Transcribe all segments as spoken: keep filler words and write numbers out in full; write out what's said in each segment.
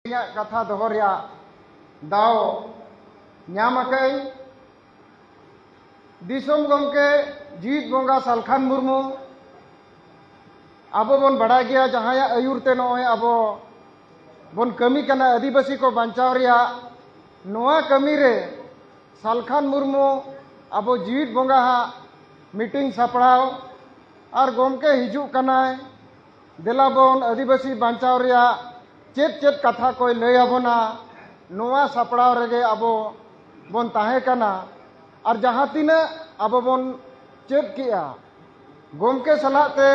ᱤᱧᱟᱹᱜ ᱠᱟᱛᱷᱟ ᱫᱚᱦᱚ ᱨᱮᱭᱟᱜ ᱫᱟᱣ ᱧᱟᱢ ᱟᱠᱟᱫᱟᱹᱧ᱾ ᱫᱤᱥᱚᱢ ᱜᱚᱢᱠᱮ ᱡᱤᱣᱤᱫ ᱵᱚᱸᱜᱟ ᱥᱟᱞᱠᱷᱟᱱ ᱢᱩᱨᱢᱩ ᱟᱵᱚ ᱵᱚᱱ ᱵᱟᱲᱟᱭ ᱜᱮᱭᱟ, ᱡᱟᱦᱟᱸᱭᱟᱜ ᱟᱹᱭᱩᱨ ᱛᱮ ᱱᱚᱜᱼᱚᱭ ᱟᱵᱚ ᱵᱚᱱ ᱠᱟᱹᱢᱤ ᱠᱟᱱᱟ ᱟᱹᱫᱤᱵᱟᱹᱥᱤ ᱠᱚ ᱵᱟᱧᱪᱟᱣ ᱨᱮᱭᱟᱜ᱾ ᱱᱚᱣᱟ ᱠᱟᱹᱢᱤ ᱨᱮ ᱥᱟᱞᱠᱷᱟᱱ ᱢᱩᱨᱢᱩ ᱟᱵᱚ ᱡᱤᱣᱤᱫ ᱵᱚᱸᱜᱟ ᱦᱟᱜ ᱢᱤᱴᱤᱝ ᱥᱟᱯᱲᱟᱣ ᱟᱨ ᱜᱚᱢᱠᱮ ᱦᱤᱡᱩᱜ ᱠᱟᱱᱟᱭ, ᱫᱮᱞᱟ ᱵᱚᱱ ᱟᱹᱫᱤᱵᱟᱹᱥᱤ ᱵᱟᱧᱪᱟᱣ ᱨᱮᱭᱟᱜ ᱪᱮᱫ ᱪᱮᱫ ᱠᱟᱛᱷᱟ ᱠᱚᱭ ᱞᱟᱹᱭ ᱟᱵᱚᱱᱟ, ᱱᱚᱣᱟ ᱥᱟᱯᱲᱟᱣ ᱨᱮᱜᱮ ᱟᱵᱚ ᱵᱚᱱ ᱛᱟᱦᱮᱸ ᱠᱟᱱᱟ᱾ ᱟᱨ ᱡᱟᱦᱟᱸ ᱛᱤᱱᱟᱹᱜ ᱟᱵᱚ ᱵᱚᱱ ᱪᱮᱫ ᱠᱮᱜᱼᱟ, ᱜᱚᱢᱠᱮ ᱥᱟᱞᱟᱜ ᱛᱮ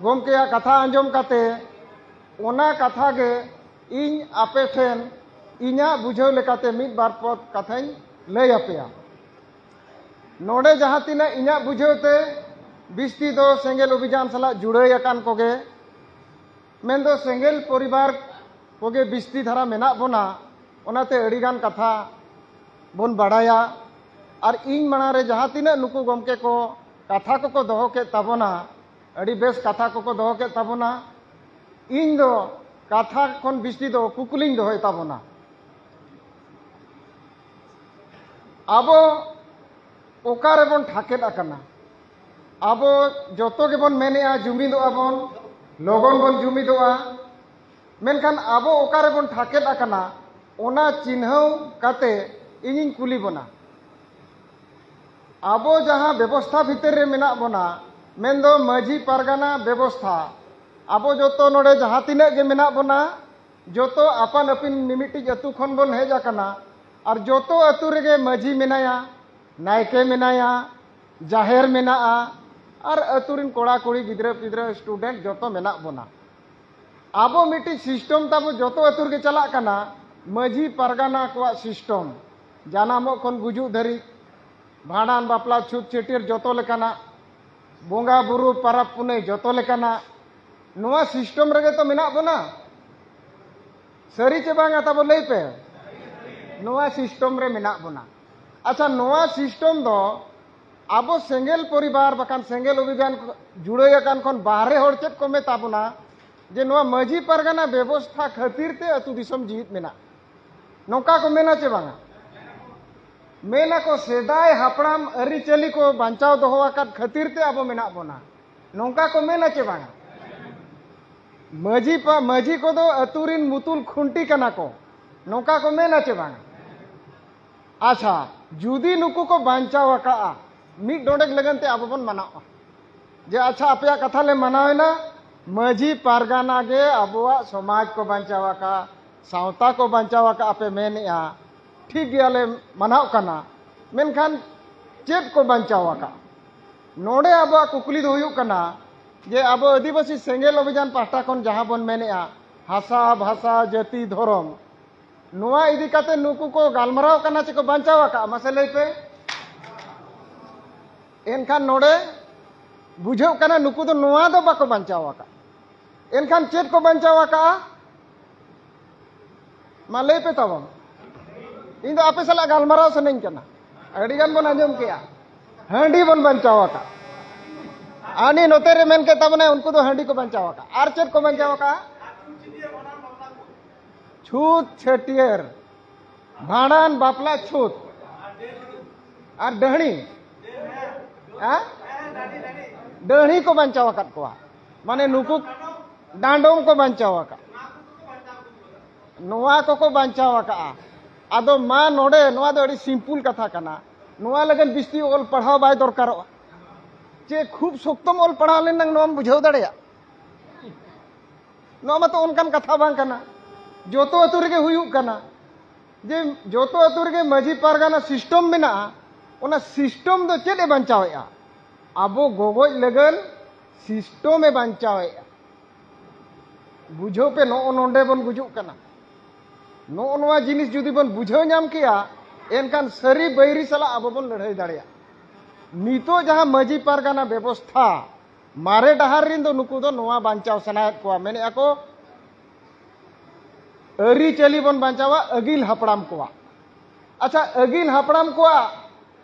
ᱜᱚᱢᱠᱮᱭᱟᱜ ᱠᱟᱛᱷᱟ ᱟᱸᱡᱚᱢ ᱠᱟᱛᱮ ᱚᱱᱟ ᱠᱟᱛᱷᱟ ᱜᱮ ᱤᱧ ᱟᱯᱮ ᱴᱷᱮᱱ ᱤᱧᱟᱹᱜ ᱵᱩᱡᱷᱟᱹᱣ ᱞᱮᱠᱟᱛᱮ ᱢᱤᱫ ᱵᱟᱨ ᱯᱚᱫ ᱠᱟᱛᱷᱟᱧ ᱞᱟᱹᱭ ᱟᱯᱮᱭᱟ᱾ ᱱᱚᱰᱮ ᱡᱟᱦᱟᱸ ᱛᱤᱱᱟᱹᱜ ᱤᱧᱟᱹᱜ ᱵᱩᱡᱷᱟᱹᱣ ᱛᱮ ᱵᱤᱥᱛᱤ ᱫᱚ ᱥᱮᱸᱜᱮᱞ ᱚᱵᱷᱤᱡᱟᱱ ᱥᱟᱞᱟᱜ ᱡᱩᱲᱟᱹᱭ ᱟᱠᱟᱱ ᱠᱚᱜᱮ, ᱢᱮᱱᱫᱚ ᱥᱮᱸᱜᱮᱞ ᱯᱚᱨᱤᱵᱟᱨ ᱠᱚᱜᱮ ᱵᱤᱥᱛᱤ ᱫᱷᱟᱨᱟ ᱢᱮᱱᱟᱜ ᱵᱚᱱᱟ, ᱚᱱᱟᱛᱮ ᱟᱹᱰᱤᱜᱟᱱ ᱠᱟᱛᱷᱟ ᱵᱚᱱ ᱵᱟᱲᱟᱭᱟ᱾ ᱟᱨ ᱤᱧ ᱢᱟᱲᱟᱝ ᱨᱮ ᱡᱟᱦᱟᱸ ᱛᱤᱱᱟᱹᱜ ᱱᱩᱠᱩ ᱜᱚᱢᱠᱮ ᱠᱚ ᱠᱟᱛᱷᱟ ᱠᱚᱠᱚ ᱫᱚᱦᱚ ᱠᱮᱫ ᱛᱟᱵᱚᱱᱟ, ᱟᱹᱰᱤ ᱵᱮᱥ ᱠᱟᱛᱷᱟ ᱠᱚᱠᱚ ᱫᱚᱦᱚ ᱠᱮᱫ ᱛᱟᱵᱚᱱᱟ᱾ ᱤᱧ ᱫᱚ ᱠᱟᱛᱷᱟ ᱠᱷᱚᱱ ᱵᱤᱥᱛᱤ ᱫᱚ ᱠᱩᱠᱞᱤᱧ ᱫᱚᱦᱚᱭ ᱛᱟᱵᱚᱱᱟ᱾ ᱟᱵᱚ ᱚᱠᱟ ᱨᱮᱵᱚᱱ ᱴᱷᱟᱠᱮᱫ ᱟᱠᱟᱱᱟ? ᱟᱵᱚ ᱡᱚᱛᱚ ᱜᱮᱵᱚᱱ ᱢᱮᱱᱮᱜᱼᱟ ᱡᱩᱢᱤᱫᱚᱜᱼᱟ ᱵᱚᱱ, ᱞᱚᱜᱚᱱ ᱵᱚᱱ ᱡᱩᱢᱤᱫᱚᱜᱼᱟ, ᱢᱮᱱᱠᱷᱟᱱ ᱟᱵᱚ ᱚᱠᱟ ᱨᱮᱵᱚᱱ ᱴᱷᱟᱠᱮᱫ ᱟᱠᱟᱱᱟ, ᱚᱱᱟ ᱪᱤᱱᱦᱟᱹᱣ ᱠᱟᱛᱮ ᱤᱧᱤᱧ ᱠᱩᱞᱤ ᱵᱚᱱᱟ᱾ ᱟᱵᱚ ᱡᱟᱦᱟᱸ ᱵᱮᱵᱚᱥᱛᱷᱟ ᱵᱷᱤᱛᱤᱨ ᱨᱮ ᱢᱮᱱᱟᱜ ᱵᱚᱱᱟ, ᱢᱮᱱᱫᱚ ᱢᱟᱹᱡᱷᱤ ᱯᱟᱨᱜᱟᱱᱟ ᱵᱮᱵᱚᱥᱛᱷᱟ, ᱟᱵᱚ ᱡᱚᱛᱚ ᱱᱚᱰᱮ ᱡᱟᱦᱟᱸ ᱛᱤᱱᱟᱹᱜ ᱜᱮ ᱢᱮᱱᱟᱜ ᱵᱚᱱᱟ, ᱡᱚᱛᱚ ᱟᱯᱟᱱ ᱟᱹᱯᱤᱱ ᱢᱤᱢᱤᱫᱴᱤᱡ ᱟᱹᱛᱩ ᱠᱷᱚᱱ ᱵᱚᱱ ᱦᱮᱡ ᱟᱠᱟᱱᱟ᱾ ᱟᱨ ᱡᱚᱛᱚ ᱟᱹᱛᱩ ᱨᱮᱜᱮ ᱢᱟᱹᱡᱷᱤ ᱢᱮᱱᱟᱭᱟ, ᱱᱟᱭᱠᱮ ᱢᱮᱱᱟᱭᱟ, ᱡᱟᱦᱮᱨ ᱢᱮᱱᱟᱜᱼᱟ, ᱟᱨ ᱟᱹᱛᱩ ᱨᱮᱱ ᱠᱚᱲᱟ ᱠᱩᱲᱤ, ᱜᱤᱫᱽᱨᱟᱹ ᱯᱤᱫᱽᱨᱟᱹ, ᱥᱴᱩᱰᱮᱱᱴ ᱡᱚᱛᱚ ᱢᱮᱱᱟᱜ ᱵᱚᱱᱟ᱾ ᱟᱵᱚ ᱢᱤᱫᱴᱤᱡ ᱥᱤᱥᱴᱮᱢ ᱛᱟᱵᱚ ᱡᱚᱛᱚ ᱟᱹᱛᱩ ᱨᱮᱜᱮ ᱪᱟᱞᱟᱜ ᱠᱟᱱᱟ, ᱢᱟᱹᱡᱷᱤ ᱯᱟᱨᱜᱟᱱᱟ ᱠᱚᱣᱟᱜ ᱥᱤᱥᱴᱮᱢ, ᱡᱟᱱᱟᱢᱚᱜ ᱠᱷᱚᱱ ᱜᱩᱡᱩᱜ ᱫᱷᱟᱹᱨᱤᱡ, ᱵᱷᱟᱸᱰᱟᱱ, ᱵᱟᱯᱞᱟ, ᱪᱷᱩᱛ, ᱪᱷᱟᱹᱴᱭᱟᱹᱨ, ᱡᱚᱛᱚ ᱞᱮᱠᱟᱱᱟᱜ ᱵᱚᱸᱜᱟ ᱵᱩᱨᱩ, ᱯᱟᱨᱟᱵᱽ ᱯᱩᱱᱟᱹᱭ, ᱡᱚᱛᱚ ᱞᱮᱠᱟᱱᱟᱜ ᱱᱚᱣᱟ ᱥᱤᱥᱴᱮᱢ ᱨᱮᱜᱮ ᱛᱚ ᱢᱮᱱᱟᱜ ᱵᱚᱱᱟ᱾ ᱥᱟᱹᱨᱤ ᱪᱮ ᱵᱟᱝᱟ ᱛᱟᱵᱚ ᱞᱟᱹᱭ ᱯᱮ? ᱱᱚᱣᱟ ᱥᱤᱥᱴᱮᱢ ᱨᱮ ᱢᱮᱱᱟᱜ ᱵᱚᱱᱟ᱾ ᱟᱪᱪᱷᱟ, ᱱᱚᱣᱟ ᱥᱤᱥᱴᱮᱢ ᱫᱚ ᱟᱵᱚ ᱥᱮᱸᱜᱮᱞ ᱯᱚᱨᱤᱵᱟᱨ ᱵᱟᱠᱷᱟᱱ ᱥᱮᱸᱜᱮᱞ ᱚᱵᱷᱤᱡᱟᱱ ᱡᱩᱲᱟᱹᱭ ᱟᱠᱟᱱ ᱠᱷᱚᱱ ᱵᱟᱦᱨᱮ ᱦᱚᱲ ᱪᱮᱫ ᱠᱚ ᱢᱮᱛᱟ ᱵᱚᱱᱟ? ᱡᱮ ᱱᱚᱣᱟ ᱢᱟᱹᱡᱷᱤ ᱯᱟᱨᱜᱟᱱᱟ ᱵᱮᱵᱚᱥᱛᱷᱟ ᱠᱷᱟᱹᱛᱤᱨ ᱛᱮ ᱟᱹᱛᱩ ᱫᱤᱥᱚᱢ ᱡᱤᱣᱤᱫ ᱢᱮᱱᱟᱜ, ᱱᱚᱝᱠᱟ ᱠᱚ ᱢᱮᱱᱟ ᱪᱮ ᱵᱟᱝᱟ? ᱢᱮᱱᱟᱠᱚ ᱥᱮᱫᱟᱭ ᱦᱟᱯᱲᱟᱢ ᱟᱹᱨᱤᱪᱟᱹᱞᱤ ᱠᱚ ᱵᱟᱧᱪᱟᱣ ᱫᱚᱦᱚ ᱟᱠᱟᱫ ᱠᱷᱟᱹᱛᱤᱨ ᱛᱮ ᱟᱵᱚ ᱢᱮᱱᱟᱜ ᱵᱚᱱᱟ, ᱱᱚᱝᱠᱟ ᱠᱚ ᱢᱮᱱᱟ ᱪᱮ ᱵᱟᱝᱟ? ᱢᱟᱹᱡᱷᱤ ᱯᱟ-, ᱢᱟᱹᱡᱷᱤ ᱠᱚᱫᱚ ᱟᱹᱛᱩ ᱨᱤᱱ ᱢᱩᱛᱩᱞ ᱠᱷᱩᱱᱴᱤ ᱠᱟᱱᱟ ᱠᱚ, ᱱᱚᱝᱠᱟ ᱠᱚ ᱢᱮᱱᱟ ᱪᱮ ᱵᱟᱝᱟ? ᱟᱪᱪᱷᱟ, ᱡᱩᱫᱤ ᱱᱩᱠᱩ ᱠᱚ ᱵᱟᱧᱪᱟᱣ ᱟᱠᱟᱜᱼᱟ, ᱢᱤᱫ ᱰᱚᱸᱰᱮᱠ ᱞᱟᱹᱜᱤᱫ ᱛᱮ ᱟᱵᱚ ᱵᱚᱱ ᱢᱟᱱᱟᱣᱟ ᱡᱮ ᱟᱪᱪᱷᱟ, ᱟᱯᱮᱭᱟᱜ ᱠᱟᱛᱷᱟ ᱞᱮ ᱢᱟᱱᱟᱣ ᱮᱱᱟ, ᱢᱟᱹᱡᱷᱤ ᱯᱟᱨᱜᱟᱱᱟ ᱜᱮ ᱟᱵᱚᱣᱟᱜ ᱥᱚᱢᱟᱡᱽ ᱠᱚ ᱵᱟᱧᱪᱟᱣ ᱟᱠᱟᱫᱼᱟ, ᱥᱟᱶᱛᱟ ᱠᱚ ᱵᱟᱧᱪᱟᱣ ᱟᱠᱟᱫᱼᱟ ᱯᱮ ᱢᱮᱱᱮᱜᱼᱟ, ᱴᱷᱤᱠ ᱜᱮᱭᱟ ᱞᱮ ᱢᱟᱱᱟᱣ ᱠᱟᱱᱟ, ᱢᱮᱱᱠᱷᱟᱱ ᱪᱮᱫ ᱠᱚ ᱵᱟᱧᱪᱟᱣ ᱟᱠᱟᱫᱼᱟ? ᱱᱚᱰᱮ ᱟᱵᱚᱣᱟᱜ ᱠᱩᱠᱞᱤ ᱫᱚ ᱦᱩᱭᱩᱜ ᱠᱟᱱᱟ ᱡᱮ ᱟᱵᱚ ᱟᱹᱫᱤᱵᱟᱹᱥᱤ ᱥᱮᱸᱜᱮᱞ ᱚᱵᱷᱤᱡᱟᱱ ᱯᱟᱦᱴᱟ ᱠᱷᱚᱱ ᱡᱟᱦᱟᱸ ᱵᱚᱱ ᱢᱮᱱᱮᱜᱼᱟ, ᱦᱟᱥᱟ, ᱵᱷᱟᱥᱟ, ᱡᱟᱹᱛᱤ, ᱫᱷᱚᱨᱚᱢ, ᱱᱚᱣᱟ ᱤᱫᱤ ᱠᱟᱛᱮ ᱱᱩᱠᱩ ᱠᱚ ᱜᱟᱞᱢᱟᱨᱟᱣ ᱠᱟᱱᱟ ᱪᱮ ᱠᱚ ᱵᱟᱧᱪᱟᱣ ᱟᱠᱟᱫᱼᱟ? ᱢᱟᱥᱮ ᱞᱟᱹᱭ ᱯᱮ᱾ ᱮᱱᱠᱷᱟᱱ ᱱᱚᱰᱮ ᱵᱩᱡᱷᱟᱹᱜ ᱠᱟᱱᱟ ᱱᱩᱠᱩ ᱫᱚ ᱱᱚᱣᱟ ᱫᱚ ᱵᱟᱠᱚ ᱵᱟᱧᱪᱟᱣ ᱟᱠᱟᱫ᱾ ᱮᱱᱠᱷᱟᱱ ᱪᱮᱫ ᱠᱚ ᱵᱟᱧᱪᱟᱣ ᱟᱠᱟᱫᱼᱟ? ᱢᱟ ᱞᱟᱹᱭ ᱯᱮ ᱛᱟᱵᱚᱱ᱾ ᱤᱧ ᱫᱚ ᱟᱯᱮ ᱥᱟᱞᱟᱜ ᱜᱟᱞᱢᱟᱨᱟᱣ ᱥᱟᱱᱟᱧ ᱠᱟᱱᱟ᱾ ᱟᱹᱰᱤ ᱜᱟᱱ ᱵᱚᱱ ᱟᱸᱡᱚᱢ ᱠᱮᱜᱼᱟ, ᱦᱟᱺᱰᱤ ᱵᱚᱱ ᱵᱟᱧᱪᱟᱣ ᱟᱠᱟᱫ᱾ ᱟᱹᱱᱤ ᱱᱚᱛᱮ ᱨᱮ ᱢᱮᱱ ᱠᱮᱫ ᱛᱟᱵᱚᱱᱟᱭ, ᱩᱱᱠᱩ ᱫᱚ ᱦᱟᱺᱰᱤ ᱠᱚ ᱵᱟᱧᱪᱟᱣ ᱟᱠᱟᱫ᱾ ᱟᱨ ᱪᱮᱫ ᱠᱚ ᱵᱟᱧᱪᱟᱣ ᱟᱠᱟᱫ? ᱪᱷᱩᱛ ᱪᱷᱟᱹᱴᱭᱟᱹᱨ, ᱵᱷᱟᱸᱰᱟᱱ, ᱵᱟᱯᱞᱟ, ᱪᱷᱩᱛ ᱟᱨ ᱰᱟᱹᱦᱲᱤ᱾ ᱦᱮᱸ? ᱰᱟᱹᱦᱲᱤ ᱠᱚ ᱵᱟᱧᱪᱟᱣ ᱟᱠᱟᱫ ᱠᱚᱣᱟ, ᱢᱟᱱᱮ ᱱᱩᱠᱩ ᱰᱟᱸᱰᱚᱢ ᱠᱚ ᱵᱟᱧᱪᱟᱣ ᱟᱠᱟᱫ, ᱱᱚᱣᱟ ᱠᱚᱠᱚ ᱵᱟᱧᱪᱟᱣ ᱟᱠᱟᱫᱼᱟ᱾ ᱟᱫᱚ ᱢᱟ ᱱᱚᱰᱮ ᱱᱚᱣᱟ ᱫᱚ ᱟᱹᱰᱤ ᱥᱤᱢᱯᱩᱞ ᱠᱟᱛᱷᱟ ᱠᱟᱱᱟ, ᱱᱚᱣᱟ ᱞᱟᱹᱜᱤᱫ ᱵᱤᱥᱛᱤ ᱚᱞ ᱯᱟᱲᱦᱟᱣ ᱵᱟᱭ ᱫᱚᱨᱠᱟᱨᱚᱜᱼᱟ᱾ ᱪᱮ ᱠᱷᱩᱵ ᱥᱚᱠᱛᱚᱢ ᱚᱞ ᱯᱟᱲᱦᱟᱣ ᱞᱮᱱᱟᱝ ᱱᱚᱣᱟᱢ ᱵᱩᱡᱷᱟᱹᱣ ᱫᱟᱲᱮᱭᱟᱜᱼᱟ? ᱱᱚᱣᱟ ᱢᱟᱛᱚ ᱚᱱᱠᱟᱱ ᱠᱟᱛᱷᱟ ᱵᱟᱝ ᱠᱟᱱᱟ, ᱡᱚᱛᱚ ᱟᱹᱛᱩ ᱨᱮᱜᱮ ᱦᱩᱭᱩᱜ ᱠᱟᱱᱟ᱾ ᱡᱮ ᱡᱚᱛᱚ ᱟᱹᱛᱩ ᱨᱮᱜᱮ ᱢᱟᱹᱡᱷᱤ ᱯᱟᱨᱜᱟᱱᱟ ᱥᱤᱥᱴᱚᱢ ᱢᱮᱱᱟᱜᱼᱟ, ᱚᱱᱟ ᱥᱤᱥᱴᱚᱢ ᱫᱚ ᱪᱮᱫ ᱮ ᱵᱟᱧᱪᱟᱣᱮᱫᱼᱟ? ᱟᱵᱚ ᱜᱚᱜᱚᱡ ᱞᱟᱹᱜᱤᱫ ᱥᱤᱥᱴᱚᱢ ᱮ ᱵᱟᱧᱪᱟᱣᱮᱫᱼᱟ᱾ ᱵᱩᱡᱷᱟᱹᱣ ᱯᱮ, ᱱᱚᱜᱼᱚ ᱱᱚᱰᱮ ᱵᱚᱱ ᱜᱩᱡᱩᱜ ᱠᱟᱱᱟ᱾ ᱱᱚᱜᱼᱚ ᱱᱚᱣᱟ ᱡᱤᱱᱤᱥ ᱡᱩᱫᱤ ᱵᱚᱱ ᱵᱩᱡᱷᱟᱹᱣ ᱧᱟᱢ ᱠᱮᱭᱟ, ᱮᱱᱠᱷᱟᱱ ᱥᱟᱹᱨᱤ ᱵᱟᱹᱭᱨᱤ ᱥᱟᱞᱟᱜ ᱟᱵᱚ ᱵᱚᱱ ᱞᱟᱹᱲᱦᱟᱹᱭ ᱫᱟᱲᱮᱭᱟᱜᱼᱟ᱾ ᱱᱤᱛᱚᱜ ᱡᱟᱦᱟᱸ ᱢᱟᱹᱡᱷᱤ ᱯᱟᱨᱜᱟᱱᱟ ᱵᱮᱵᱚᱥᱛᱷᱟ, ᱢᱟᱨᱮ ᱰᱟᱦᱟᱨ ᱨᱮᱱ ᱫᱚ ᱱᱩᱠᱩ ᱫᱚ ᱱᱚᱣᱟ ᱵᱟᱧᱪᱟᱣ ᱥᱟᱱᱟᱭᱮᱫ ᱠᱚᱣᱟ, ᱢᱮᱱᱮᱫᱼᱟ ᱠᱚ ᱟᱹᱨᱤᱪᱟᱹᱞᱤ ᱵᱚᱱ ᱵᱟᱧᱪᱟᱣᱟ ᱟᱹᱜᱤᱞ ᱦᱟᱯᱲᱟᱢ ᱠᱚᱣᱟᱜ᱾ ᱟᱪᱪᱷᱟ, ᱟᱹᱜᱤᱞ ᱦᱟᱯᱲᱟᱢ ᱠᱚᱣᱟᱜ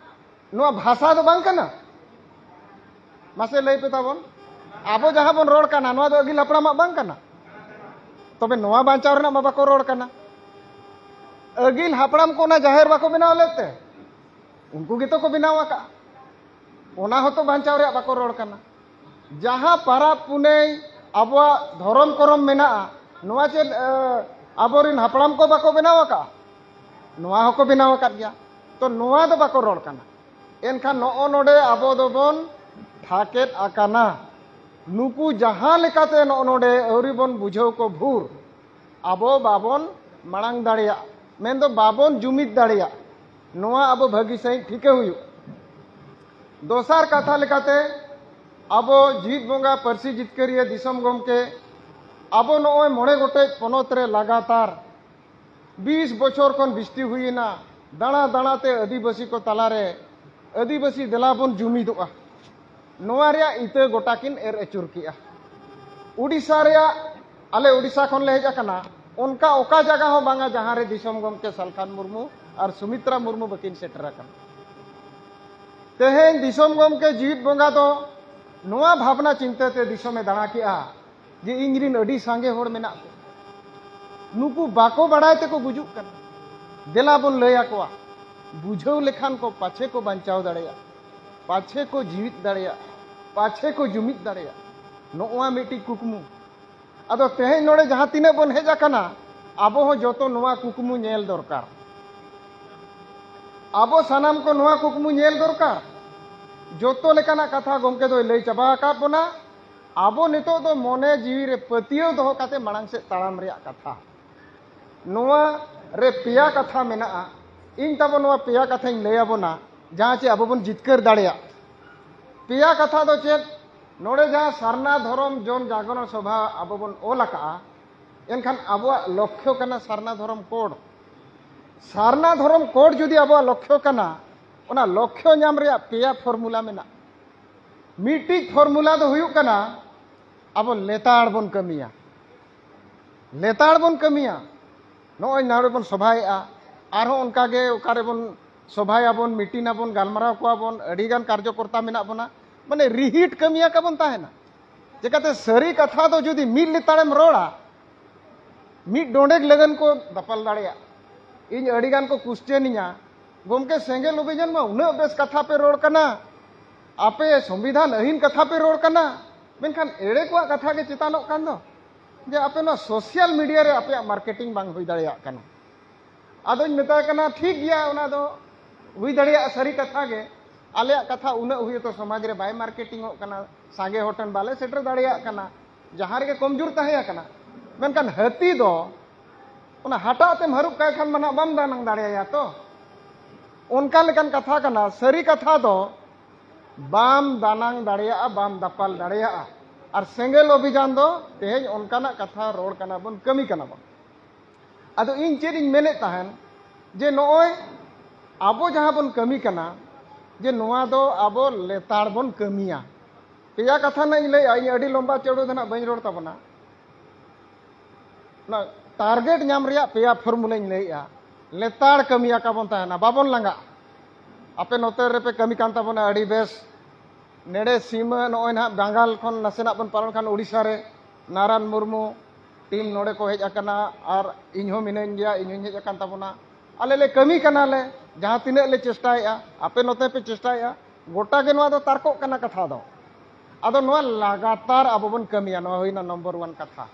ᱱᱚᱣᱟ ᱵᱷᱟᱥᱟ ᱫᱚ ᱵᱟᱝ ᱠᱟᱱᱟ? ᱢᱟᱥᱮ ᱞᱟᱹᱭ ᱯᱮ ᱛᱟᱵᱚᱱ, ᱟᱵᱚ ᱡᱟᱦᱟᱸ ᱵᱚᱱ ᱨᱚᱲ ᱠᱟᱱᱟ, ᱱᱚᱣᱟ ᱫᱚ ᱟᱹᱜᱤᱞ ᱦᱟᱯᱲᱟᱢᱟᱜ ᱵᱟᱝ ᱠᱟᱱᱟ? ᱛᱚᱵᱮ ᱱᱚᱣᱟ ᱵᱟᱧᱪᱟᱣ ᱨᱮᱱᱟᱜ ᱢᱟ ᱵᱟᱠᱚ ᱨᱚᱲ ᱠᱟᱱᱟ᱾ ᱟᱹᱜᱤᱞ ᱦᱟᱯᱲᱟᱢ ᱠᱚ ᱚᱱᱟ ᱡᱟᱦᱮᱨ ᱵᱟᱠᱚ ᱵᱮᱱᱟᱣ ᱞᱮᱫ ᱛᱮ? ᱩᱱᱠᱩ ᱜᱮᱛᱚ ᱠᱚ ᱵᱮᱱᱟᱣ ᱟᱠᱟᱫᱼᱟ᱾ ᱚᱱᱟ ᱦᱚᱸᱛᱚ ᱵᱟᱧᱪᱟᱣ ᱨᱮᱭᱟᱜ ᱵᱟᱠᱚ ᱨᱚᱲ ᱠᱟᱱᱟ᱾ ᱡᱟᱦᱟᱸ ᱯᱟᱨᱟᱵᱽ ᱯᱩᱱᱟᱹᱭ ᱟᱵᱚᱣᱟᱜ ᱫᱷᱚᱨᱚᱢ ᱠᱚᱨᱚᱢ ᱢᱮᱱᱟᱜᱼᱟ, ᱱᱚᱣᱟ ᱪᱮᱫ, ᱮ, ᱟᱵᱚᱨᱮᱱ ᱦᱟᱯᱲᱟᱢ ᱠᱚ ᱵᱟᱠᱚ ᱵᱮᱱᱟᱣ ᱟᱠᱟᱫᱼᱟ? ᱱᱚᱣᱟ ᱦᱚᱸᱠᱚ ᱵᱮᱱᱟᱣ ᱟᱠᱟᱫ ᱜᱮᱭᱟ᱾ ᱛᱚ, ᱱᱚᱣᱟ ᱫᱚ ᱵᱟᱠᱚ ᱨᱚᱲ ᱠᱟᱱᱟ᱾ ᱮᱱᱠᱷᱟᱱ ᱱᱚᱜᱼᱚ ᱱᱚᱰᱮ ᱟᱵᱚ ᱫᱚᱵᱚᱱ ᱛᱷᱟᱠᱮᱫ ᱟᱠᱟᱱᱟ᱾ ᱱᱩᱠᱩ ᱡᱟᱦᱟᱸ ᱞᱮᱠᱟᱛᱮ ᱱᱚᱜᱼᱚ ᱱᱚᱰᱮ ᱟᱹᱣᱨᱤ ᱵᱚᱱ ᱵᱩᱡᱷᱟᱹᱣ ᱠᱚ ᱵᱷᱩᱨ, ᱟᱵᱚ ᱵᱟᱵᱚᱱ ᱢᱟᱲᱟᱝ ᱫᱟᱲᱮᱭᱟᱜ, ᱢᱮᱱᱫᱚ ᱵᱟᱵᱚᱱ ᱡᱩᱢᱤᱫ ᱫᱟᱲᱮᱭᱟᱜ, ᱱᱚᱣᱟ ᱟᱵᱚ ᱵᱷᱟᱹᱜᱤ ᱥᱟᱺᱦᱤᱡ ᱴᱷᱤᱠᱟᱹ ᱦᱩᱭᱩᱜ᱾ ᱫᱚᱥᱟᱨ ᱠᱟᱛᱷᱟ ᱞᱮᱠᱟᱛᱮ, ᱟᱵᱚ ᱡᱤᱣᱤᱫ ᱵᱚᱸᱜᱟ ᱯᱟᱹᱨᱥᱤ ᱡᱤᱛᱠᱟᱹᱨᱤᱭᱟᱹ ᱫᱤᱥᱚᱢ ᱜᱚᱢᱠᱮ, ᱟᱵᱚ ᱱᱚᱜᱼᱚᱭ ᱢᱚᱬᱮ ᱜᱚᱴᱮᱡ ᱯᱚᱱᱚᱛ ᱨᱮ ᱞᱟᱜᱟᱛᱟᱨ ᱵᱤᱥ ᱵᱚᱪᱷᱚᱨ ᱠᱷᱚᱱ ᱵᱤᱥᱛᱤ ᱦᱩᱭᱮᱱᱟ, ᱫᱟᱬᱟ ᱫᱟᱬᱟ ᱛᱮ ᱟᱹᱫᱤᱵᱟᱹᱥᱤ ᱠᱚ ᱛᱟᱞᱟᱨᱮ, "ᱟᱹᱫᱤᱵᱟᱹᱥᱤ, ᱫᱮᱞᱟ ᱵᱚᱱ ᱡᱩᱢᱤᱫᱚᱜᱼᱟ", ᱱᱚᱣᱟ ᱨᱮᱭᱟᱜ ᱤᱛᱟᱹ ᱜᱚᱴᱟ ᱠᱤᱱ ᱮᱨ ᱟᱹᱪᱩᱨ ᱠᱮᱜᱼᱟ᱾ ᱩᱰᱤᱥᱟ ᱨᱮᱭᱟᱜ, ᱟᱞᱮ ᱩᱰᱤᱥᱟ ᱠᱷᱚᱱ ᱞᱮ ᱦᱮᱡ ᱟᱠᱟᱱᱟ, ᱚᱱᱠᱟ ᱚᱠᱟ ᱡᱟᱭᱜᱟ ᱦᱚᱸ ᱵᱟᱝᱟ ᱡᱟᱦᱟᱸ ᱨᱮ ᱫᱤᱥᱚᱢ ᱜᱚᱢᱠᱮ ᱥᱟᱞᱠᱷᱟᱱ ᱢᱩᱨᱢᱩ ᱟᱨ ᱥᱩᱢᱤᱛᱨᱟ ᱢᱩᱨᱢᱩ ᱵᱟᱹᱠᱤᱱ ᱥᱮᱴᱮᱨ ᱟᱠᱟᱱᱟ᱾ ᱛᱮᱦᱮᱧ ᱫᱤᱥᱚᱢ ᱜᱚᱢᱠᱮ ᱡᱤᱣᱤᱫ ᱵᱚᱸᱜᱟ ᱫᱚ ᱱᱚᱣᱟ ᱵᱷᱟᱵᱽᱱᱟ ᱪᱤᱱᱛᱟᱹ ᱛᱮ ᱫᱤᱥᱚᱢᱮ ᱫᱟᱬᱟ ᱠᱮᱜᱼᱟ ᱡᱮ ᱤᱧ ᱨᱤᱱ ᱟᱹᱰᱤ ᱥᱟᱸᱜᱮ ᱦᱚᱲ ᱢᱮᱱᱟᱜ ᱠᱚᱣᱟ, ᱱᱩᱠᱩ ᱵᱟᱠᱚ ᱵᱟᱲᱟᱭ ᱛᱮᱠᱚ ᱜᱩᱡᱩᱜ ᱠᱟᱱᱟ, ᱫᱮᱞᱟ ᱵᱚᱱ ᱞᱟᱹᱭ ᱟᱠᱚᱣᱟ, ᱵᱩᱡᱷᱟᱹᱣ ᱞᱮᱠᱷᱟᱱ ᱠᱚ ᱯᱟᱪᱷᱮ ᱠᱚ ᱵᱟᱧᱪᱟᱣ ᱫᱟᱲᱮᱭᱟᱜ, ᱯᱟᱪᱷᱮ ᱠᱚ ᱡᱤᱣᱤᱫ ᱫᱟᱲᱮᱭᱟᱜ, ᱯᱟᱪᱷᱮ ᱠᱚ ᱡᱩᱢᱤᱫ ᱫᱟᱲᱮᱭᱟᱜ, ᱱᱚᱜᱼᱚᱭ ᱢᱤᱫᱴᱤᱡ ᱠᱩᱠᱢᱩ᱾ ᱟᱫᱚ ᱛᱮᱦᱮᱧ ᱱᱚᱰᱮ ᱡᱟᱦᱟᱸ ᱛᱤᱱᱟᱹᱜ ᱵᱚᱱ ᱦᱮᱡ ᱟᱠᱟᱱᱟ, ᱟᱵᱚ ᱦᱚᱸ ᱡᱚᱛᱚ ᱱᱚᱣᱟ ᱠᱩᱠᱢᱩ ᱧᱮᱞ ᱫᱚᱨᱠᱟᱨ᱾ ᱟᱵᱚ ᱥᱟᱱᱟᱢ ᱠᱚ ᱱᱚᱣᱟ ᱠᱩᱠᱢᱩ ᱧᱮᱞ ᱫᱚᱨᱠᱟᱨ᱾ ᱡᱚᱛᱚ ᱞᱮᱠᱟᱱᱟᱜ ᱠᱟᱛᱷᱟ ᱜᱚᱢᱠᱮ ᱫᱚᱭ ᱞᱟᱹᱭ ᱪᱟᱵᱟ ᱟᱠᱟᱫ ᱵᱚᱱᱟ᱾ ᱟᱵᱚ ᱱᱤᱛᱚᱜ ᱫᱚ ᱢᱚᱱᱮ ᱡᱤᱣᱤ ᱨᱮ ᱯᱟᱹᱛᱭᱟᱹᱣ ᱫᱚᱦᱚ ᱠᱟᱛᱮ ᱢᱟᱲᱟᱝ ᱥᱮᱫ ᱛᱟᱲᱟᱢ ᱨᱮᱭᱟᱜ ᱠᱟᱛᱷᱟ᱾ ᱱᱚᱣᱟ ᱨᱮ ᱯᱮᱭᱟ ᱠᱟᱛᱷᱟ ᱢᱮᱱᱟᱜᱼᱟ᱾ ᱤᱧ ᱛᱟᱵᱚ ᱱᱚᱣᱟ ᱯᱮᱭᱟ ᱠᱟᱛᱷᱟᱧ ᱞᱟᱹᱭ ᱟᱵᱚᱱᱟ, ᱡᱟᱦᱟᱸ ᱪᱮ ᱟᱵᱚ ᱵᱚᱱ ᱡᱤᱛᱠᱟᱹᱨ ᱫᱟᱲᱮᱭᱟᱜ᱾ ᱯᱮᱭᱟ ᱠᱟᱛᱷᱟ ᱫᱚ ᱪᱮᱫ? ᱱᱚᱰᱮ ᱡᱟᱦᱟᱸ ᱥᱟᱨᱱᱟ ᱫᱷᱚᱨᱚᱢ ᱡᱚᱱ ᱡᱟᱜᱚᱨᱚᱱ ᱥᱚᱵᱷᱟ ᱟᱵᱚ ᱵᱚᱱ ᱚᱞ ᱟᱠᱟᱜᱼᱟ, ᱮᱱᱠᱷᱟᱱ ᱟᱵᱚᱣᱟᱜ ᱞᱚᱠᱠᱷᱚ ᱠᱟᱱᱟ ᱥᱟᱨᱱᱟ ᱫᱷᱚᱨᱚᱢ ᱠᱳᱰ᱾ ᱥᱟᱨᱱᱟ ᱫᱷᱚᱨᱚᱢ ᱠᱳᱰ ᱡᱩᱫᱤ ᱟᱵᱚᱣᱟᱜ ᱞᱚᱠᱠᱷᱚ ᱠᱟᱱᱟ, ᱚᱱᱟ ᱞᱚᱠᱠᱷᱚ ᱧᱟᱢ ᱨᱮᱭᱟᱜ ᱯᱮᱭᱟ ᱯᱷᱚᱨᱢᱩᱞᱟ ᱢᱮᱱᱟᱜᱼᱟ᱾ ᱢᱤᱫᱴᱤᱡ ᱯᱷᱚᱨᱢᱩᱞᱟ ᱫᱚ ᱦᱩᱭᱩᱜ ᱠᱟᱱᱟ, ᱟᱵᱚ ᱞᱮᱛᱟᱲ ᱵᱚᱱ ᱠᱟᱹᱢᱤᱭᱟ, ᱞᱮᱛᱟᱲ ᱵᱚᱱ ᱠᱟᱹᱢᱤᱭᱟ᱾ ᱱᱚᱜᱼᱚᱭ ᱱᱚᱰᱮ ᱵᱚᱱ ᱥᱚᱵᱷᱟᱭᱮᱜᱼᱟ, ᱟᱨᱦᱚᱸ ᱚᱱᱠᱟᱜᱮ ᱚᱠᱟᱨᱮᱵᱚᱱ ᱥᱚᱵᱷᱟᱭᱟᱵᱚᱱ, ᱢᱤᱴᱤᱝ ᱟᱵᱚᱱ, ᱜᱟᱞᱢᱟᱨᱟᱣ ᱠᱚᱣᱟ ᱵᱚᱱ, ᱟᱹᱰᱤᱜᱟᱱ ᱠᱟᱨᱡᱚᱠᱚᱨᱛᱟ ᱢᱮᱱᱟᱜ ᱵᱚᱱᱟ, ᱢᱟᱱᱮ ᱨᱤᱦᱤᱴ ᱠᱟᱹᱢᱤᱭᱟ ᱠᱟᱵᱚᱱ ᱛᱟᱦᱮᱱᱟ᱾ ᱪᱮᱠᱟᱛᱮ ᱥᱟᱹᱨᱤ ᱠᱟᱛᱷᱟ ᱫᱚ ᱡᱩᱫᱤ ᱢᱤᱫ ᱞᱮᱛᱟᱲᱮᱢ ᱨᱚᱲᱟ, ᱢᱤᱫ ᱰᱚᱸᱰᱮᱠ ᱞᱟᱹᱜᱤᱫ ᱠᱚ ᱫᱟᱯᱟᱞ ᱫᱟᱲᱮᱭᱟᱜ᱾ ᱤᱧ ᱟᱹᱰᱤ ᱜᱟᱱ ᱠᱚ ᱠᱩᱥᱪᱮᱱᱤᱧᱟ, "ᱜᱚᱢᱠᱮ, ᱥᱮᱸᱜᱮᱞ ᱚᱵᱷᱤᱡᱟᱱ ᱢᱟ ᱩᱱᱟᱹᱜ ᱵᱮᱥ ᱠᱟᱛᱷᱟ ᱯᱮ ᱨᱚᱲ ᱠᱟᱱᱟ, ᱟᱯᱮ ᱥᱚᱝᱵᱤᱫᱷᱟᱱ ᱟᱹᱦᱤᱱ ᱠᱟᱛᱷᱟ ᱯᱮ ᱨᱚᱲ ᱠᱟᱱᱟ, ᱢᱮᱱᱠᱷᱟᱱ ᱮᱲᱮ ᱠᱚᱣᱟᱜ ᱠᱟᱛᱷᱟ ᱜᱮ ᱪᱮᱛᱟᱱᱚᱜ ᱠᱟᱱ ᱫᱚ, ᱡᱮ ᱟᱯᱮ ᱱᱚᱣᱟ ᱥᱳᱥᱟᱞ ᱢᱤᱰᱤᱭᱟ ᱨᱮ ᱟᱯᱮᱭᱟᱜ ᱢᱟᱨᱠᱮᱴᱤᱝ ᱵᱟᱝ ᱦᱩᱭ ᱫᱟᱲᱮᱭᱟᱜ ᱠᱟᱱᱟ?" ᱟᱫᱚᱧ ᱢᱮᱛᱟᱭ ᱠᱟᱱᱟ, "ᱴᱷᱤᱠ ᱜᱮᱭᱟ, ᱚᱱᱟ ᱫᱚ ᱦᱩᱭ ᱫᱟᱲᱮᱭᱟᱜᱼᱟ, ᱥᱟᱹᱨᱤ ᱠᱟᱛᱷᱟ ᱜᱮ, ᱟᱞᱮᱭᱟᱜ ᱠᱟᱛᱷᱟ ᱩᱱᱟᱹᱜ ᱦᱩᱭᱩᱜ ᱛᱚ ᱥᱚᱢᱟᱡᱽ ᱨᱮ ᱵᱟᱭ ᱢᱟᱨᱠᱮᱴᱤᱝᱚᱜ ᱠᱟᱱᱟ, ᱥᱟᱸᱜᱮ ᱦᱚᱲ ᱴᱷᱮᱱ ᱵᱟᱞᱮ ᱥᱮᱴᱮᱨ ᱫᱟᱲᱮᱭᱟᱜ ᱠᱟᱱᱟ, ᱡᱟᱦᱟᱸ ᱨᱮᱜᱮ ᱠᱚᱢᱡᱳᱨ ᱛᱟᱦᱮᱸ ᱟᱠᱟᱱᱟ, ᱢᱮᱱᱠᱷᱟᱱ ᱦᱟᱹᱛᱤ ᱫᱚ ᱚᱱᱟ ᱦᱟᱴᱟᱜ ᱛᱮᱢ ᱦᱟᱹᱨᱩᱵ ᱠᱟᱭ ᱠᱷᱟᱱ ᱢᱟ ᱱᱟᱜ ᱵᱟᱢ ᱫᱟᱱᱟᱝ ᱫᱟᱲᱮᱭᱟᱭᱟ ᱛᱚ᱾ ᱚᱱᱠᱟ ᱞᱮᱠᱟᱱ ᱠᱟᱛᱷᱟ ᱠᱟᱱᱟ, ᱥᱟᱹᱨᱤ ᱠᱟᱛᱷᱟ ᱫᱚ ᱵᱟᱢ ᱫᱟᱱᱟᱝ ᱫᱟᱲᱮᱭᱟᱜᱼᱟ, ᱵᱟᱢ ᱫᱟᱯᱟᱞ ᱫᱟᱲᱮᱭᱟᱜᱼᱟ᱾ ᱟᱨ ᱥᱮᱸᱜᱮᱞ ᱚᱵᱷᱤᱡᱟᱱ ᱫᱚ ᱛᱮᱦᱮᱧ ᱚᱱᱠᱟᱱᱟᱜ ᱠᱟᱛᱷᱟ ᱨᱚᱲ ᱠᱟᱱᱟ ᱵᱚᱱ, ᱠᱟᱹᱢᱤ ᱠᱟᱱᱟ ᱵᱚᱱ᱾ ᱟᱫᱚ ᱤᱧ ᱪᱮᱫ ᱤᱧ ᱢᱮᱱᱮᱫ ᱛᱟᱦᱮᱱ, ᱡᱮ ᱱᱚᱜᱼᱚᱭ ᱟᱵᱚ ᱡᱟᱦᱟᱸ ᱵᱚᱱ ᱠᱟᱹᱢᱤ ᱠᱟᱱᱟ, ᱡᱮ ᱱᱚᱣᱟ ᱫᱚ ᱟᱵᱚ ᱞᱮᱛᱟᱲ ᱵᱚᱱ ᱠᱟᱹᱢᱤᱭᱟ᱾ ᱯᱮᱭᱟ ᱠᱟᱛᱷᱟ ᱱᱟᱜ ᱤᱧ ᱞᱟᱹᱭᱟ, ᱤᱧ ᱟᱹᱰᱤ ᱞᱚᱢᱵᱟ ᱪᱟᱹᱲᱩ ᱫᱚ ᱱᱟᱜ ᱵᱟᱹᱧ ᱨᱚᱲ ᱛᱟᱵᱚᱱᱟ᱾ ᱚᱱᱟ ᱴᱟᱨᱜᱮᱴ ᱧᱟᱢ ᱨᱮᱭᱟᱜ ᱯᱮᱭᱟ ᱯᱷᱚᱨᱢᱩᱞᱟᱧ ᱞᱟᱹᱭᱮᱜᱼᱟ᱾ ᱞᱮᱛᱟᱲ ᱠᱟᱹᱢᱤᱭᱟᱠᱟ ᱵᱚᱱ ᱛᱟᱦᱮᱱᱟ, ᱵᱟᱵᱚᱱ ᱞᱟᱸᱜᱟᱜᱼᱟ᱾ ᱟᱯᱮ ᱱᱚᱛᱮ ᱨᱮᱯᱮ ᱠᱟᱹᱢᱤ ᱠᱟᱱ ᱛᱟᱵᱚᱱᱟ ᱟᱹᱰᱤ ᱵᱮᱥ᱾ ᱱᱮᱰᱮ ᱥᱤᱢᱟᱹ ᱱᱚᱜᱼᱚᱭ ᱱᱟᱦᱟᱜ ᱵᱟᱝᱜᱟᱞ ᱠᱷᱚᱱ ᱱᱟᱥᱮᱱᱟᱜ ᱵᱚᱱ ᱯᱟᱨᱚᱢ ᱠᱷᱟᱱ ᱳᱰᱤᱥᱟ ᱨᱮ ᱱᱟᱨᱟᱱ ᱢᱩᱨᱢᱩ ᱴᱤᱢ ᱱᱚᱰᱮ ᱠᱚ ᱦᱮᱡ ᱟᱠᱟᱱᱟ, ᱟᱨ ᱤᱧ ᱦᱚᱸ ᱢᱤᱱᱟᱹᱧ ᱜᱮᱭᱟ, ᱤᱧ ᱦᱚᱸᱧ ᱦᱮᱡ ᱟᱠᱟᱱ ᱛᱟᱵᱚᱱᱟ᱾ ᱟᱞᱮ ᱞᱮ ᱠᱟᱹᱢᱤ ᱠᱟᱱᱟᱞᱮ, ᱡᱟᱦᱟᱸ ᱛᱤᱱᱟᱹᱜ ᱞᱮ ᱪᱮᱥᱴᱟᱭᱮᱜᱼᱟ, ᱟᱯᱮ ᱱᱚᱛᱮ ᱯᱮ ᱪᱮᱥᱴᱟᱭᱮᱜᱼᱟ, ᱜᱚᱴᱟ ᱜᱮ ᱱᱚᱣᱟ ᱫᱚ ᱛᱟᱨᱠᱚᱜ ᱠᱟᱱᱟ ᱠᱟᱛᱷᱟ ᱫᱚ᱾ ᱟᱫᱚ ᱱᱚᱣᱟ ᱞᱟᱜᱟᱛᱟᱨ ᱟᱵᱚ ᱵᱚᱱ ᱠᱟᱹᱢᱤᱭᱟ, ᱱᱚᱣᱟ ᱦᱩᱭᱱᱟ ᱱᱚᱢᱵᱚᱨ ᱚᱣᱟᱱ ᱠᱟᱛᱷᱟ᱾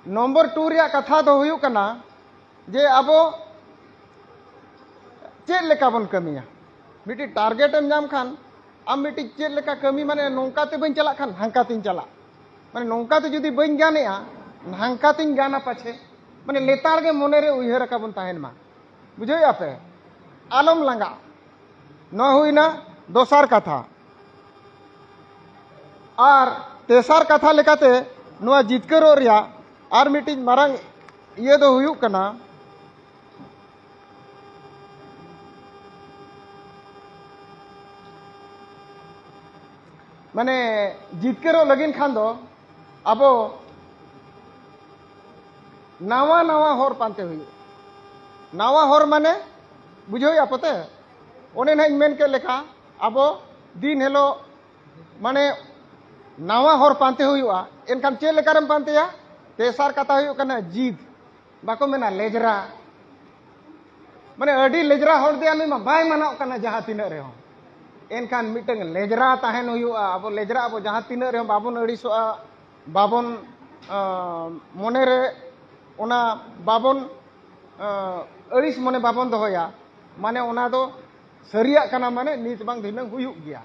ᱱᱚᱢᱵᱚᱨ ᱴᱩ ᱨᱮᱭᱟᱜ ᱠᱟᱛᱷᱟ ᱫᱚ ᱦᱩᱭᱩᱜ ᱠᱟᱱᱟ ᱡᱮ ᱟᱵᱚ ᱪᱮᱫ ᱞᱮᱠᱟ ᱵᱚᱱ ᱠᱟᱹᱢᱤᱭᱟ᱾ ᱢᱤᱫᱴᱤᱡ ᱴᱟᱨᱜᱮᱴ ᱮᱢ ᱧᱟᱢ ᱠᱷᱟᱱ ᱟᱢ ᱢᱤᱫᱴᱤᱡ ᱪᱮᱫ ᱞᱮᱠᱟ ᱠᱟᱹᱢᱤ, ᱢᱟᱱᱮ ᱱᱚᱝᱠᱟ ᱛᱮ ᱵᱟᱹᱧ ᱪᱟᱞᱟᱜ ᱠᱷᱟᱱ ᱦᱟᱝᱠᱟ ᱛᱮᱧ ᱪᱟᱞᱟᱜ, ᱢᱟᱱᱮ ᱱᱚᱝᱠᱟ ᱛᱮ ᱡᱩᱫᱤ ᱵᱟᱹᱧ ᱜᱟᱱᱮᱜᱼᱟ, ᱦᱟᱝᱠᱟ ᱛᱮᱧ ᱜᱟᱱᱟ ᱯᱟᱪᱷᱮ, ᱢᱟᱱᱮ ᱞᱮᱛᱟᱲ ᱜᱮ ᱢᱚᱱᱮ ᱨᱮ ᱩᱭᱦᱟᱹᱨ ᱟᱠᱟ ᱵᱚᱱ ᱛᱟᱦᱮᱱ ᱢᱟ᱾ ᱵᱩᱡᱷᱟᱹᱣᱮᱜᱼᱟ ᱯᱮ? ᱟᱞᱚᱢ ᱞᱟᱸᱜᱟᱜᱼᱟ᱾ ᱱᱚᱣᱟ ᱦᱩᱭᱱᱟ ᱫᱚᱥᱟᱨ ᱠᱟᱛᱷᱟ᱾ ᱟᱨ ᱛᱮᱥᱟᱨ ᱠᱟᱛᱷᱟ ᱞᱮᱠᱟᱛᱮ ᱱᱚᱣᱟ ᱡᱤᱛᱠᱟᱹᱨᱚᱜ ᱨᱮᱭᱟᱜ ᱟᱨ ᱢᱤᱫᱴᱤᱡ ᱢᱟᱨᱟᱝ ᱤᱭᱟᱹ ᱫᱚ ᱦᱩᱭᱩᱜ ᱠᱟᱱᱟ, ᱢᱟᱱᱮ ᱡᱤᱛᱠᱟᱹᱨᱚᱜ ᱞᱟᱹᱜᱤᱫ ᱠᱷᱟᱱ ᱫᱚ ᱟᱵᱚ ᱱᱟᱣᱟ ᱱᱟᱣᱟ ᱦᱚᱨ ᱯᱟᱱᱛᱮ ᱦᱩᱭᱩᱜᱼᱟ᱾ ᱱᱟᱣᱟ ᱦᱚᱨ ᱢᱟᱱᱮ ᱵᱩᱡᱷᱟᱹᱣᱮᱜᱼᱟ ᱯᱮ ᱛᱮ? ᱚᱱᱮ ᱱᱟᱦᱟᱜ ᱤᱧ ᱢᱮᱱ ᱠᱮᱫ ᱞᱮᱠᱟ, ᱟᱵᱚ ᱫᱤᱱ ᱦᱤᱞᱳᱜ ᱢᱟᱱᱮ ᱱᱟᱣᱟ ᱦᱚᱨ ᱯᱟᱱᱛᱮ ᱦᱩᱭᱩᱜᱼᱟ᱾ ᱮᱱᱠᱷᱟᱱ ᱪᱮᱫ ᱞᱮᱠᱟᱨᱮᱢ ᱯᱟᱱᱛᱮᱭᱟ? ᱛᱮᱥᱟᱨ ᱠᱟᱛᱷᱟ ᱦᱩᱭᱩᱜ ᱠᱟᱱᱟ ᱡᱤᱫ, ᱵᱟᱠᱚ ᱢᱮᱱᱟ ᱞᱮᱡᱽᱨᱟ᱾ ᱢᱟᱱᱮ ᱟᱹᱰᱤ ᱞᱮᱡᱽᱨᱟ ᱦᱚᱲ ᱫᱚᱭᱟ, ᱱᱩᱭ ᱢᱟ ᱵᱟᱭ ᱢᱟᱱᱟᱜ ᱠᱟᱱᱟ ᱡᱟᱦᱟᱸ ᱛᱤᱱᱟᱹᱜ ᱨᱮᱦᱚᱸ᱾ ᱮᱱᱠᱷᱟᱱ ᱢᱤᱫᱴᱟᱝ ᱞᱮᱡᱽᱨᱟ ᱛᱟᱦᱮᱱ ᱦᱩᱭᱩᱜᱼᱟ᱾ ᱟᱵᱚ ᱞᱮᱡᱽᱨᱟ, ᱟᱵᱚ ᱡᱟᱦᱟᱸ ᱛᱤᱱᱟᱹᱜ ᱨᱮᱦᱚᱸ ᱵᱟᱵᱚᱱ ᱟᱹᱲᱤᱥᱚᱜᱼᱟ, ᱵᱟᱵᱚᱱ ᱟᱸ, ᱢᱚᱱᱮᱨᱮ ᱚᱱᱟ ᱵᱟᱵᱚᱱ ᱟᱸ, ᱟᱹᱲᱤᱥ ᱢᱚᱱᱮ ᱵᱟᱵᱚᱱ ᱫᱚᱦᱚᱭᱟ, ᱢᱟᱱᱮ ᱚᱱᱟ ᱫᱚ ᱥᱟᱹᱨᱤᱭᱟᱜ ᱠᱟᱱᱟ, ᱢᱟᱱᱮ ᱱᱤᱛ ᱵᱟᱝ ᱫᱷᱤᱱᱟᱹᱝ ᱦᱩᱭᱩᱜ ᱜᱮᱭᱟ᱾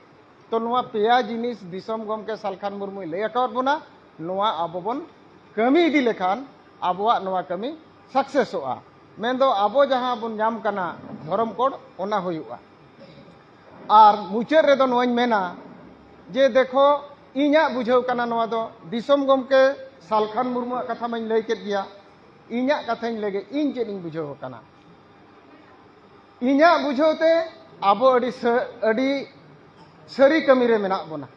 ᱛᱚ ᱱᱚᱣᱟ ᱯᱮᱭᱟ ᱡᱤᱱᱤᱥ ᱫᱤᱥᱚᱢ ᱜᱚᱢᱠᱮ ᱥᱟᱞᱠᱷᱟᱱ ᱢᱩᱨᱢᱩᱭ ᱞᱟᱹᱭ ᱟᱠᱟᱣᱟᱫ ᱵᱚᱱᱟ, ᱱᱚᱣᱟ ᱟᱵᱚ ᱵᱚᱱ ᱠᱟᱹᱢᱤ ᱤᱫᱤ ᱞᱮᱠᱷᱟᱱ ᱟᱵᱚᱣᱟᱜ ᱱᱚᱣᱟ ᱠᱟᱹᱢᱤ ᱥᱟᱠᱥᱮᱥᱚᱜᱼᱟ᱾ ᱢᱮᱱᱫᱚ ᱟᱵᱚ ᱡᱟᱦᱟᱸ ᱵᱚᱱ ᱧᱟᱢ ᱠᱟᱱᱟ ᱫᱷᱚᱨᱚᱢ ᱠᱳᱰ, ᱚᱱᱟ ᱦᱩᱭᱩᱜᱼᱟ᱾ ᱟᱨ ᱢᱩᱪᱟᱹᱫ ᱨᱮᱫᱚ ᱱᱚᱣᱟᱧ ᱢᱮᱱᱟ ᱡᱮ ᱫᱮᱠᱷᱚ, ᱤᱧᱟᱹᱜ ᱵᱩᱡᱷᱟᱹᱣ ᱠᱟᱱᱟ ᱱᱚᱣᱟ ᱫᱚ ᱫᱤᱥᱚᱢ ᱜᱚᱢᱠᱮ ᱥᱟᱞᱠᱷᱟᱱ ᱢᱩᱨᱢᱩᱣᱟᱜ ᱠᱟᱛᱷᱟ ᱢᱟᱧ ᱞᱟᱹᱭ ᱠᱮᱫ ᱜᱮᱭᱟ᱾ ᱤᱧᱟᱹᱜ ᱠᱟᱛᱷᱟᱧ ᱞᱟᱹᱭ ᱜᱮ, ᱤᱧ ᱪᱮᱫ ᱤᱧ ᱵᱩᱡᱷᱟᱹᱣ ᱠᱟᱱᱟ᱾ ᱤᱧᱟᱹᱜ ᱵᱩᱡᱷᱟᱹᱣ ᱛᱮ ᱟᱵᱚ ᱟᱹᱰᱤ ᱥᱟᱹ-, ᱟᱹᱰᱤ ᱥᱟᱹᱨᱤ ᱠᱟᱹᱢᱤ ᱨᱮ ᱢᱮᱱᱟᱜ ᱵᱚᱱᱟ᱾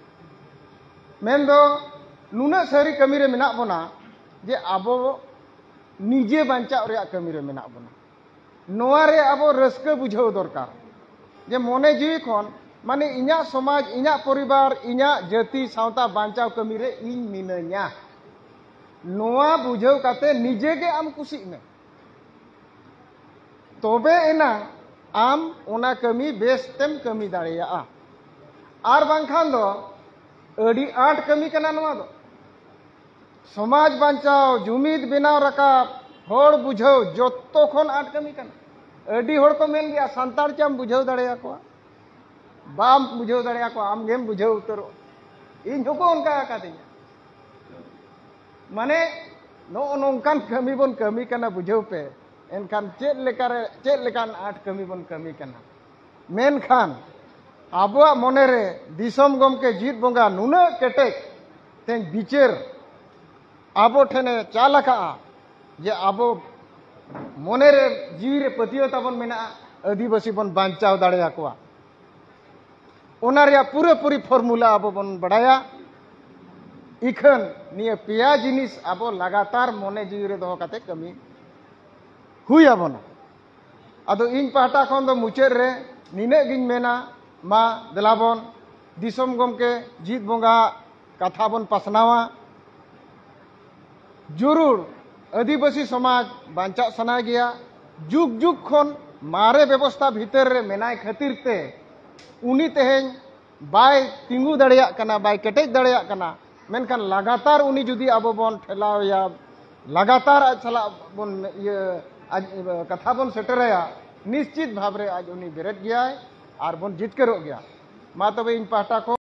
ᱢᱮᱱᱫᱚ ᱱᱩᱱᱟᱹᱜ ᱥᱟᱹᱨᱤ ᱠᱟᱹᱢᱤ ᱨᱮ ᱢᱮᱱᱟᱜ ᱵᱚᱱᱟ ᱡᱮ ᱟᱵᱚ ᱱᱤᱡᱮ ᱵᱟᱧᱪᱟᱣ ᱨᱮᱭᱟᱜ ᱠᱟᱹᱢᱤ ᱨᱮ ᱢᱮᱱᱟᱜ ᱵᱚᱱᱟ᱾ ᱱᱚᱣᱟ ᱨᱮ ᱟᱵᱚ ᱨᱟᱹᱥᱠᱟᱹ ᱵᱩᱡᱷᱟᱹᱣ ᱫᱚᱨᱠᱟᱨ ᱡᱮ ᱢᱚᱱᱮ ᱡᱤᱣᱤ ᱠᱷᱚᱱ, ᱢᱟᱱᱮ ᱤᱧᱟᱹᱜ ᱥᱚᱢᱟᱡᱽ, ᱤᱧᱟᱹᱜ ᱯᱚᱨᱤᱵᱟᱨ, ᱤᱧᱟᱹᱜ ᱡᱟᱹᱛᱤ ᱥᱟᱶᱛᱟ ᱵᱟᱧᱪᱟᱣ ᱠᱟᱹᱢᱤ ᱨᱮ ᱤᱧ ᱢᱤᱱᱟᱹᱧᱟ᱾ ᱱᱚᱣᱟ ᱵᱩᱡᱷᱟᱹᱣ ᱠᱟᱛᱮ ᱱᱤᱡᱮ ᱜᱮ ᱟᱢ ᱠᱩᱥᱤᱜ ᱢᱮ, ᱛᱚᱵᱮ ᱮᱱᱟᱝ ᱟᱢ ᱚᱱᱟ ᱠᱟᱹᱢᱤ ᱵᱮᱥ ᱛᱮᱢ ᱠᱟᱹᱢᱤ ᱫᱟᱲᱮᱭᱟᱜᱼᱟ᱾ ᱟᱨ ᱵᱟᱝᱠᱷᱟᱱ ᱫᱚ ᱟᱹᱰᱤ ᱟᱸᱴ ᱠᱟᱹᱢᱤ ᱠᱟᱱᱟ ᱱᱚᱣᱟ ᱫᱚ᱾ ᱥᱚᱢᱟᱡᱽ ᱵᱟᱧᱪᱟᱣ, ᱡᱩᱢᱤᱫ ᱵᱮᱱᱟᱣ ᱨᱟᱠᱟᱵ, ᱦᱚᱲ ᱵᱩᱡᱷᱟᱹᱣ ᱡᱚᱛᱚ ᱠᱷᱚᱱ ᱟᱸᱴ ᱠᱟᱹᱢᱤ ᱠᱟᱱᱟ᱾ ᱟᱹᱰᱤ ᱦᱚᱲ ᱠᱚ ᱢᱮᱱ ᱜᱮᱭᱟ, "ᱥᱟᱱᱛᱟᱲ ᱪᱮᱫ ᱮᱢ ᱵᱩᱡᱷᱟᱹᱣ ᱫᱟᱲᱮᱭᱟᱠᱚᱣᱟ? ᱵᱟᱢ ᱵᱩᱡᱷᱟᱹᱣ ᱫᱟᱲᱮᱭᱟᱠᱚᱣᱟ, ᱟᱢ ᱜᱮᱢ ᱵᱩᱡᱷᱟᱹᱣ ᱩᱛᱟᱹᱨᱚᱜ᱾" ᱤᱧ ᱦᱚᱸᱠᱚ ᱚᱱᱠᱟ ᱟᱠᱟᱫᱤᱧᱟ᱾ ᱢᱟᱱᱮ ᱱᱚᱜᱼᱚ ᱱᱚᱝᱠᱟᱱ ᱠᱟᱹᱢᱤ ᱵᱚᱱ ᱠᱟᱹᱢᱤ ᱠᱟᱱᱟ, ᱵᱩᱡᱷᱟᱹᱣ ᱯᱮ᱾ ᱮᱱᱠᱷᱟᱱ ᱪᱮᱫ ᱞᱮᱠᱟᱨᱮ, ᱪᱮᱫ ᱞᱮᱠᱟᱱ ᱟᱸᱴ ᱠᱟᱹᱢᱤ ᱵᱚᱱ ᱠᱟᱹᱢᱤ ᱠᱟᱱᱟ? ᱢᱮᱱᱠᱷᱟᱱ ᱟᱵᱚᱣᱟᱜ ᱢᱚᱱᱮᱨᱮ ᱫᱤᱥᱚᱢ ᱜᱚᱢᱠᱮ ᱡᱤᱛ ᱵᱚᱸᱜᱟ ᱱᱩᱱᱟᱹᱜ ᱠᱮᱴᱮᱡ ᱛᱮᱦᱮᱧ ᱵᱤᱪᱟᱹᱨ ᱟᱵᱚ ᱴᱷᱮᱱᱮ ᱪᱟᱞ ᱟᱠᱟᱫᱼᱟ ᱡᱮ ᱟᱵᱚ ᱢᱚᱱᱮᱨᱮ ᱡᱤᱣᱤᱨᱮ ᱯᱟᱹᱛᱭᱟᱹᱣ ᱛᱟᱵᱚᱱ ᱢᱮᱱᱟᱜᱼᱟ, ᱟᱹᱫᱤᱵᱟᱹᱥᱤ ᱵᱚᱱ ᱵᱟᱧᱪᱟᱣ ᱫᱟᱲᱮᱭᱟᱠᱚᱣᱟ᱾ ᱚᱱᱟ ᱨᱮᱭᱟᱜ ᱯᱩᱨᱟᱹᱯᱩᱨᱤ ᱯᱷᱚᱨᱢᱩᱞᱟ ᱟᱵᱚ ᱵᱚᱱ ᱵᱟᱲᱟᱭᱟ᱾ ᱤᱠᱷᱟᱹᱱ ᱱᱤᱭᱟᱹ ᱯᱮᱭᱟ ᱡᱤᱱᱤᱥ ᱟᱵᱚ ᱞᱟᱜᱟᱛᱟᱨ ᱢᱚᱱᱮ ᱡᱤᱣᱤ ᱨᱮ ᱫᱚᱦᱚ ᱠᱟᱛᱮ ᱠᱟᱹᱢᱤ ᱦᱩᱭ ᱟᱵᱚᱱᱟ᱾ ᱟᱫᱚ ᱤᱧ ᱯᱟᱦᱴᱟ ᱠᱷᱚᱱ ᱫᱚ ᱢᱩᱪᱟᱹᱫ ᱨᱮ ᱱᱤᱱᱟᱹᱜ ᱜᱤᱧ ᱢᱮᱱᱟ, ᱢᱟ ᱫᱮᱞᱟ ᱵᱚᱱ ᱫᱤᱥᱚᱢ ᱜᱚᱢᱠᱮ ᱡᱤᱛ ᱵᱚᱸᱜᱟ ᱠᱟᱛᱷᱟ ᱵᱚᱱ ᱯᱟᱥᱱᱟᱣᱟ᱾ ᱡᱚᱨᱩᱨ ᱟᱹᱫᱤᱵᱟᱹᱥᱤ ᱥᱚᱢᱟᱡᱽ ᱵᱟᱧᱪᱟᱜ ᱥᱟᱱᱟᱭ ᱜᱮᱭᱟ᱾ ᱡᱩᱜᱽ ᱡᱩᱜᱽ ᱠᱷᱚᱱ ᱢᱟᱨᱮ ᱵᱮᱵᱚᱥᱛᱷᱟ ᱵᱷᱤᱛᱟᱹᱨ ᱨᱮ ᱢᱮᱱᱟᱭ ᱠᱷᱟᱹᱛᱤᱨ ᱛᱮ ᱩᱱᱤ ᱛᱮᱦᱮᱧ ᱵᱟᱭ ᱛᱤᱸᱜᱩ ᱫᱟᱲᱮᱭᱟᱜ ᱠᱟᱱᱟ, ᱵᱟᱭ ᱠᱮᱴᱮᱡ ᱫᱟᱲᱮᱭᱟᱜ ᱠᱟᱱᱟ᱾ ᱢᱮᱱᱠᱷᱟᱱ ᱞᱟᱜᱟᱛᱟᱨ ᱩᱱᱤ ᱡᱩᱫᱤ ᱟᱵᱚ ᱵᱚᱱ ᱴᱷᱮᱞᱟᱣᱮᱭᱟ, ᱞᱟᱜᱟᱛᱟᱨ ᱟᱡ ᱥᱟᱞᱟᱜ ᱵᱚᱱ ᱤᱭᱟᱹ ᱟᱡ ᱠᱟᱛᱷᱟ ᱵᱚᱱ ᱥᱮᱴᱮᱨᱟᱭᱟ, ᱱᱤᱥᱪᱤᱛ ᱵᱷᱟᱵᱽ ᱨᱮ ᱟᱡ ᱩᱱᱤ ᱵᱮᱨᱮᱫ ᱜᱮᱭᱟᱭ ᱟᱨ ᱵᱚᱱ ᱡᱤᱛᱠᱟᱹᱨᱚᱜ ᱜᱮᱭᱟ᱾ ᱢᱟ ᱛᱚᱵᱮ ᱤᱧ ᱯᱟᱦᱴᱟ ᱠᱷᱚᱱ